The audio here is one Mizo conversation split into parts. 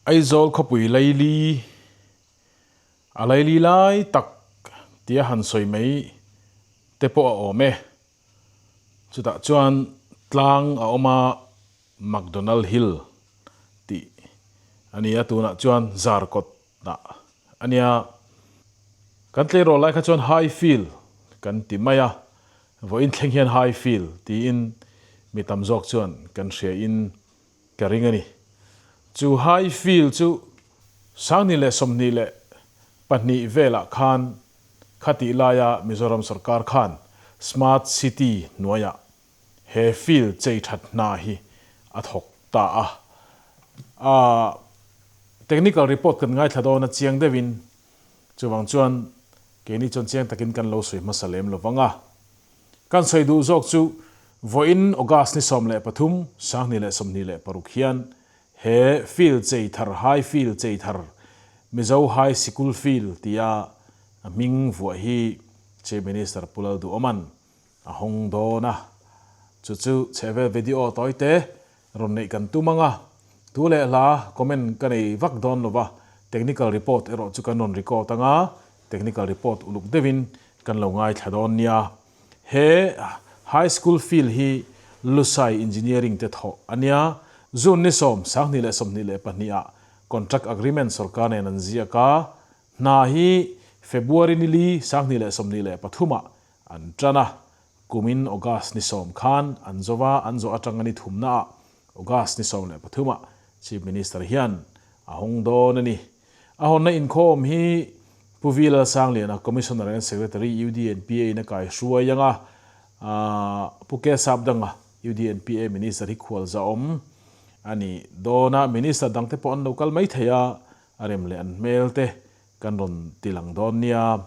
Aizawl khawpui laili, a laili lai tak tia han sawi mai te pawh a awm e. Chutah chuan tlang a awm a, McDonald Hill tih a ni a, tunah chuan Zarkawt ah a nia. Kan tleirawl lai kha chuan High Field kan ti mai a, vawiin thleng hian High Field tiin mi tam zawk chuan kan hria in ka ring a ni. Chu High Field chu 2022 velah khan khatih laia Mizoram sorkar khan Smart City hnuaiah he field chei that hna hi a thawk ta a. A technical report kan ngaithla dawn a chiang deuhin chuvang chuan keini chuan chiang takin kan lo sawi hmasa lem lo vang a. Kan sawi duh zawk chu vawiin August ni 13, 2026 hian he field chei thar High Field chei thar Mizo High Sikul Field tia a hming vuah hi Chief Minister Pu Lalduhawman A hawng dawn a, chu chu chhehvel video tawi te rawn neih kan tum ang a, thu leh hla comment ka nei vak dawn lo va, technical report erawh chu kan rawn record ang a, technical report uluk deuhin kan lo ngaithla dawn nia. He High School field hi Lusai Engineering te thawh a nia, June ni 10, 2022 ah contract agreement sorkar nen an ziak a, hna hi February ni li, 2023 ah An tan a, kumin August ni 10 khan an zo va, an zawh atanga ni thumnaah August ni 13 ah Chief Minister hian a hawng dawn a ni. A hawnna inkhawm hi Pu V Lalsangliana, Commissioner and Secretary UDNPA in a kai hruai ang a, Pu K Sapdanga, UDNPA Minister hi khual zahawm a ni dawn a, Minister dangte pawh an lo kal mai thei a, a rem leh an hmel te Kan rawn ti lang dawn nia.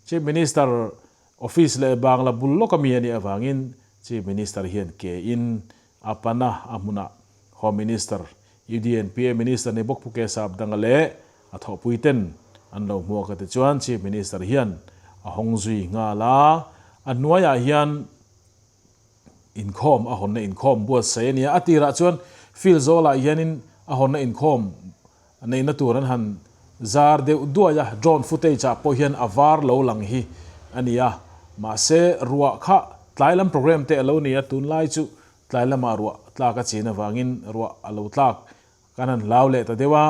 Chief Minister office leh bangla bul lawk ami a nih avangin Chief Minister hian ke in a pan a, a hmunah Home Minister, UDNPA Minister ni bawk Pu Kesap Danga leh a thawhpui ten an lo hmuak a ti chuan Chief Minister hian a hawng zui nghal a, a hnuaiah hian inkhawm a hawnna inkhawm buatsaih a ni a, a tirah chuan field zawlah hianin a hawnna inkhawm neihna tur an han zar deuh duai a, drone footage ah pawh hian a var lo lang hi a ni a, mahse ruah kha tlai lam program te a lo ni a, tunlai chu tlai lamah ruah tlak a chin avangin ruah a lo tlak kan han hlau leh ta deuh a,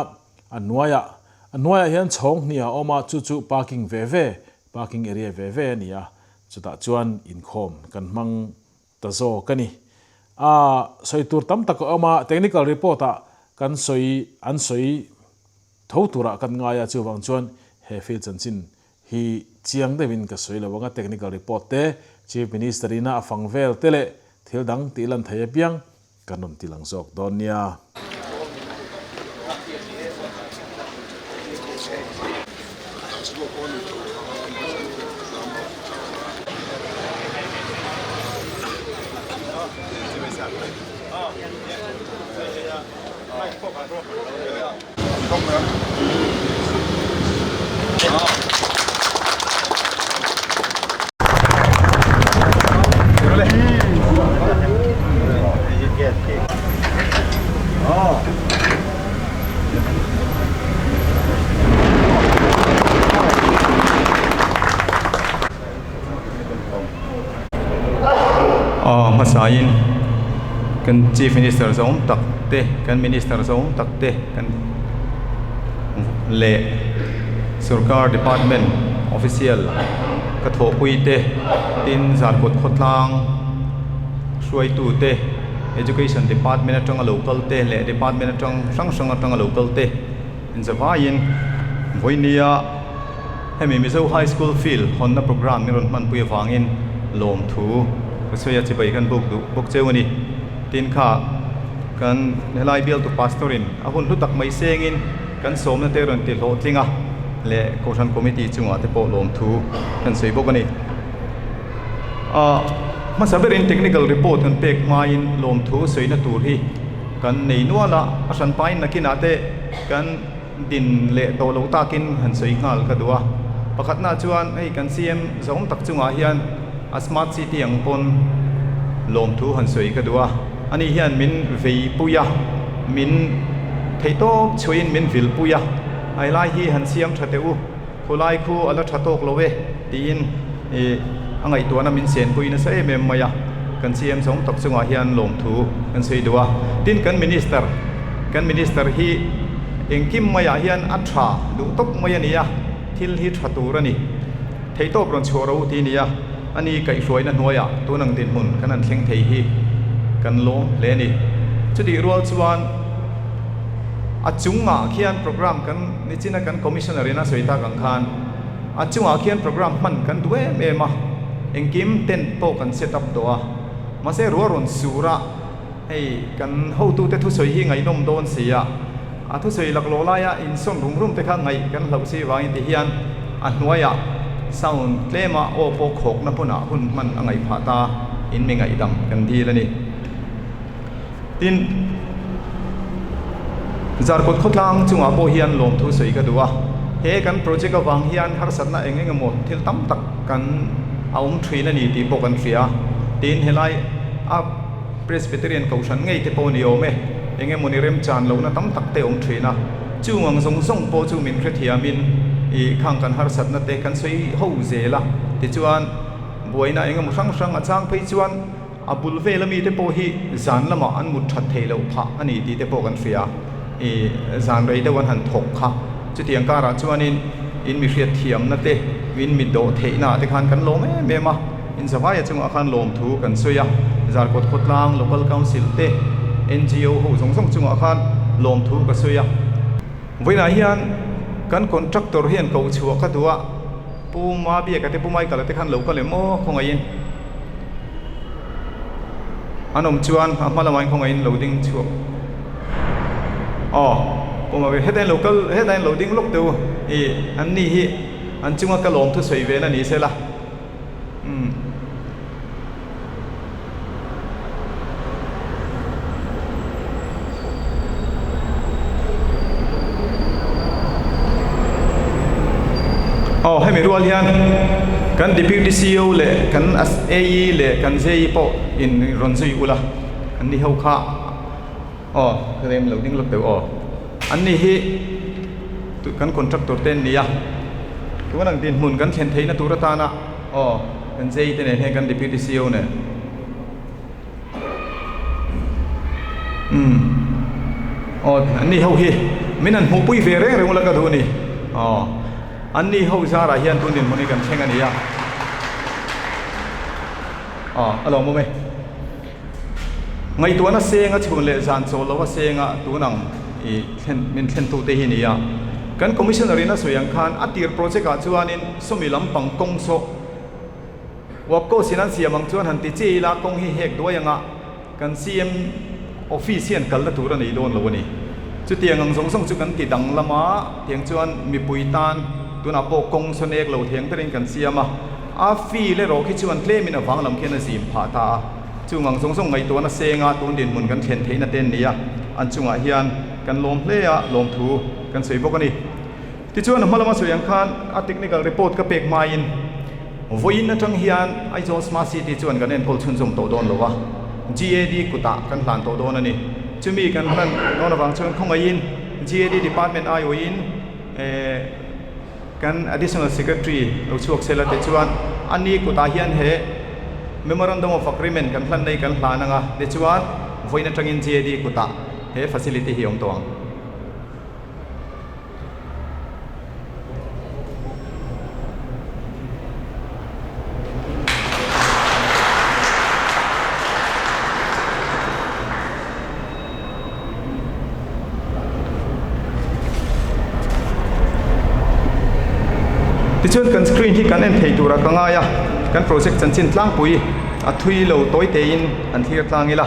a hnuaiah a hnuaiah hian chhawng hnih a awm a, chu chu parking ve ve, parking area ve ve a ni a, chutah chuan inkhawm kan hmang ta zawk a ni. A sawi tur tam tak a awm a, technical report ah kan sawi an sawi tho turah kan ngai a, chuvang chuan he field chanchin hi chiang deuhin ka sawi lo ang a, technical report te Chief Minister ina a fang vel te leh thil dang tih lan thei apiang kan rawn ti lang zawk dawn nia. Hmasain kan Chief Minister zawng tak te kan Minister zawng tak te kan leh sorkar department official ka thawhpui te tin Zarkawt khawtlang hruaitu te Education department atanga lo kal te leh department atang hrang hrang atanga lo kal te inzavaiin vawinia hemi Mizo High School field hawnna programme min rawn hmanpui avangin lawmthu ka sawi a chibai kan buk duh bawk cheu a ni. Tin kha kan helai bialtu pastor in a hun hlu tak mai sengin kan sawmna te rawn ti hlawhtling a leh Kohhran committee chungah te pawh lawmthu kan sawi bawk a ni. Ahh hmasa berin technical report kan pek hmain lawmthu sawina tur hi kan nei nual a, a hran pain nakinah te kan din leh tawh loh takin han sawi nghal ka duh a. Pakhatna chuan hei kan CM zawng tak chungah hian a smart city ang pawn lawmthu han sawi ka duh a, ani hian min veipui a, min. Theihtawp chhuahin min vilpui a, a helai hi han siam tha teh u, khawlai khu a la tha tawk lo e tiin ih a ngaihtuahna min senpui nasa em em mai a, kan CM zawng tak chungah hian lawmthu kan sawi duh a. Tin, kan Minister, kan Minister hi engkim maiah hian a tha duh tawp mai a ni a, thil hi tha tur a ni. Theihtawp rawn chhuah ro ti nia, a ni kaihhruaina hnuaiah tun ang dinhmun kan han thleng thei hi kan lawm hle a ni. Chutih rual chuan a chungah khian program kan nichina kan Commissioner in a sawi tak ang khan a chungah khian program hman kan duh em em a, engkim tent pawh kan set up tawh a, mahse ruah rawn sur a, hei kan hotute thusawi hi ngaihnawm dawn si a. A thusawi laklawh laia insawn rum rum te kha ngaih kan hlauh si vangin ti hian a hnuaiah sound tlema aw pawh khawkna hmunah hun hman a ngaih phah ta in mi ngaihdam kan dil a ni. Tin, Zarkawt khawtlang chungah pawh hian lawmthu sawi ka duh a, he kan project avang hian harsatna eng eng emaw thil tam tak kan a awm thin a ni tih pawh kan hria a, tin helai a Presbyterian Kohhran ngei te pawh ni awm e, eng emawni remchan lohna tam tak te awm thin a, chung ang zawng zawng pawh chu min hrethiamin ih khang kan harsatna te kan sawi ho zel a, tichuan buaina eng emaw hrang hrang a chang phei chuan a bul vel ami te pawh hi zan lamah an mut that thei loh phah a ni tih te pawh kan hria, ih zan rei deuh an han thawk kha, chutiang karah chuanin in mi hriatthiamna te, in mi dawh theihna ah te khan kan lawm em em a. Inzavaia chungah khan lawmthu kan sawi a, Zarkawt khawtlang, Local Council te, NGO ho zawng zawng chungah khan lawmthu ka sawi a. Vawiinah hian kan contractor hian koh chhuah ka duh a, Pu Mabiaka te, Pu Michael-a te khan lo kal em aw khawngaihin an awm chuan a hma lamah in khawngaihin lo ding chhuak aw Pu Mabiaka hetah hian lo kal hetah hian lo ding lawk teh u ih an ni hi an chunga ka lawmthu sawi ve na ni sela. Umm. Aw hemi rual hian kan Deputy CEO leh kan AE leh kan JE pawh in rawn zui ula an ni ho kha aw ka rem lo ding lawk deuh aw an ni hi kan contractor te an ni a tun ang dinhmun kan thlen theihna tur atana Aw, kan JE te nen hian kan Deputy CEO nen. Umm. Aw, an ni ho hi min han hmuhpui ve reng reng ula ka duh a ni. Aw, an ni ho zarah hian tun dinhmun hi kan thleng a ni a. Aw, a lawmawm e. Ngaihtuahna senga chhun leh zan chawl lo a senga tun ang i thlen min thlen tute hi ni a. Kan Commissioner in a sawi ang khan a tir project ah chuanin sawmi lampang kawng saw Wapco sin an siam ang chuan han ti chi ila kawng hi hek duai anga kan CM office hian kalna tur a nei dawn lo a ni. Chutiang ang zawng zawng chu kan ti danglam a, tiang chuan mipui tan tunah pawh kawng saw nek lo theng tarin kan siam a. A feel erawh khi chuan tlemin a vang lam khian a zim phah ta a, chung ang zawng zawng ngaihtuahna senga tun dinhmun kan thlen theihna te an ni a, an chungah hian kan lawm hle a, lawmthu kan sawi bawk a ni. Tichuan a hma lama sawi ang khan a technical report ka pek hmain vawiin atang hian Aizawl Smart City chuan kan enkawl chhunzawm tawh dawn lo a, GAD kutah kan hlan tawh dawn a ni. Chumi kan hlan dawn avang chuan khawngaihin GAD department aiawhin eh, Kan Additional Secretary lo chhuak sela te chuan a ni kutah hian he Memorandum of Agreement kan hlan nei kan hlan anga tichuan vawiin atangin GAD kutah he facility hi a awm tawh ang. Tichuan kan screen hi kan en thei tura ka ngai a, kan project chanchin tlangpui a thui lo tawi tein an thlir tlang ila.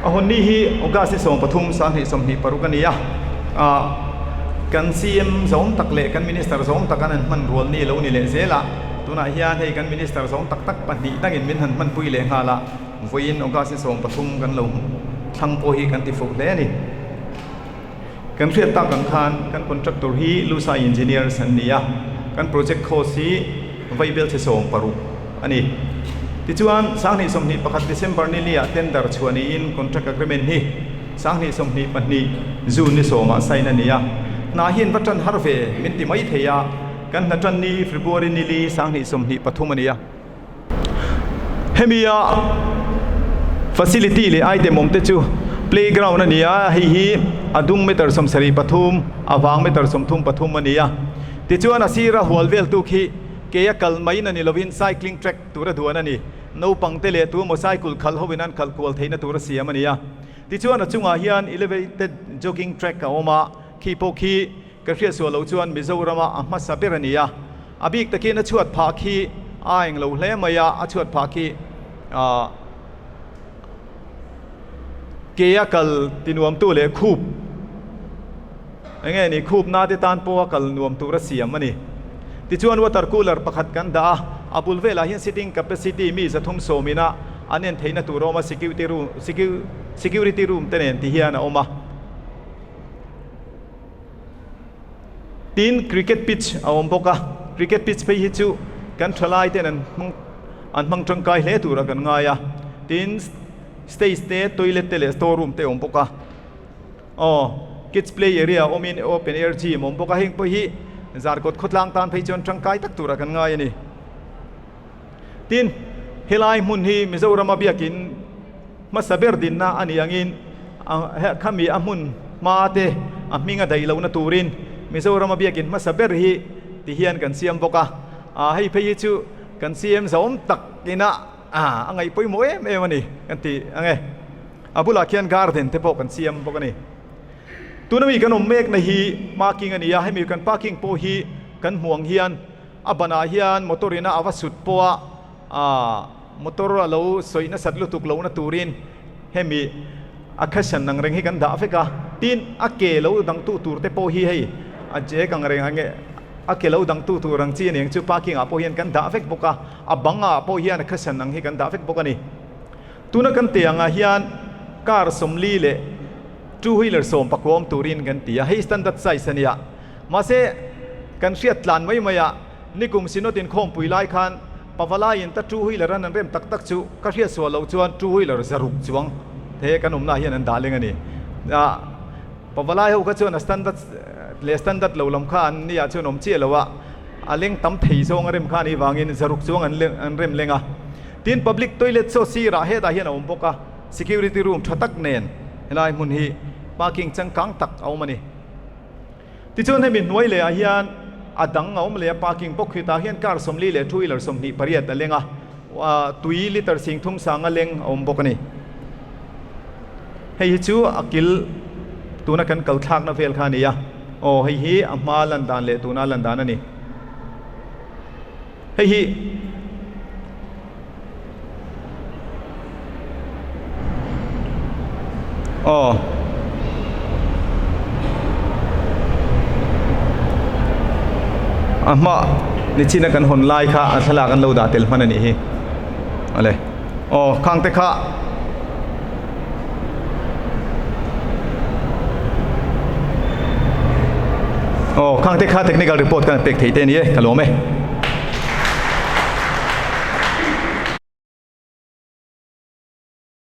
A hawn ni hi August ni 13 2026 a ni a, ah kan CM zawm tak leh kan Minister zawm tak an han hman rual ni lo ni leh zel a, tunah hian hei kan Minister zawm tak tak pahnih dangin min han hmanpui leh nghal a. Vawiin August ni 13 kan lo thlang pawh hi kan ti fuh hle a ni. Kan hriat tak ang khan kan contractor hi Lusai Engineers an ni a, kan project cost hi vaibel chhe 60 a ni. Tichuan, 2021 December ni liah tender chhuah niin contract agreement hi. 2022 June ni sawmah sign a ni a. Hna hian va tan har ve min ti mai thei a, kan hna tan ni February ni li 2023 a ni a. Hemi a facility leh item awm te chu playground a ni a, hei hi a dung meter 73, a vang meter 33 a ni a. Tichuan a sira hual vel tu khi kei a kal mai na ni lovin cycling track tura duan a ni. Naupang te leh tu mocycle khalh hovin an khalh kual theihna tur a siam a ni a. Tichuan a chungah hian elevated jogging track a awm a, khi pawh khi ka hriatsuah loh chuan Mizorama a hmasa ber a ni a. A bik takin a chhuat phah khi a eng lo hle mai a, a chhuat phah khi ah ke a kal tinuamtu leh khup eng nge ni khup na te tan pawh a kal nuam tur a siam a ni. Tichuan water cooler pakhat kan dah a, a bul velah hian sitting capacity mi zathum sawmin a an en theihna tur a awm a, security room security room te nen ti hian a awm a. Tin, cricket pitch a awm bawk a, cricket pitch phei hi chu kan thalai ten an hmang an hmang tangkai hle tura kan ngai a. Tin, stage te, toilet te leh store room te a awm bawk a. Aw, kids play area awmin open air gym a awm bawk a, heng pawh hi Zarkawt khawtlang tan phei chuan tangkai tak tura kan ngai a ni. Tin, helai hmun hi Mizorama biakin hmasa ber dinna a nih angin khami a hmun hma te a hming a daih lohna turin Mizorama biakin hmasa ber hi ti hian kan siam bawk a. Hei phei hi chu kan CM zahawm tak ina a ngaih pawimawh em em a ni kan ti ang e. A bulah khian garden te pawh kan siam bawk a ni. Tuna mi kan awm mekna hi parking a ni a, hemi kan parking pawh hi kan hmuh ang hian A banah hian motor ina a va sut pawh a, aah motor a lo sawi nasat lutuk lohna turin hemi a cushion ang reng hi kan dah vek a, tin a ke lo dangtu tur te pawh hi hei a jack ang reng ang a ke lo dangtu tur ang chi aniang chu parking ah pawh hian kan dah vek bawk a, a bang ah pawh hian a cushion ang hi kan dah vek bawk a ni. Tuna kan tih angah hian car 40 leh two wheeler 19 awm turin kan ti a, hei standard size a nia. Mahse, kan hriat tlan mai mai a, nikum Synod inkhawmpui lai khan Pavalaiin ta two wheeler an an rem tak tak chu ka hriat suah loh chuan two wheeler 600 chuang he kan awmna ah hian an dah leng a ni. Pavalai ho kha chuan a standard leh standard lo lam kha an ni ah chuan awm chiah lo a, a leng tam thei zawng a rem kha a nih vangin 600 chuang an rem leng a. Tin, public toilet chaw sirah hetah hian a awm bawk a, security room tha tak nen helai hmun hi parking changkang tak a awm a ni. Tichuan hemi hnuai leh ah hian a dang a awm leh a, parking bawk hi tah hian car 40 leh two wheeler 28 a leng a, tui litre 3000 sanga leng a awm bawk a ni. Hei hi chu a kil tuna kan kal thlakna vel kha a ni a, aw hei hi a hma lan dan leh tuna lan dan a ni. Hei hi aw a hma nichina kan hawn lai kha a thlalak an lo dah tel hman a nih hi awle aw khang te kha aw khang te kha technical report kan pek thei te a ni e ka lawm e.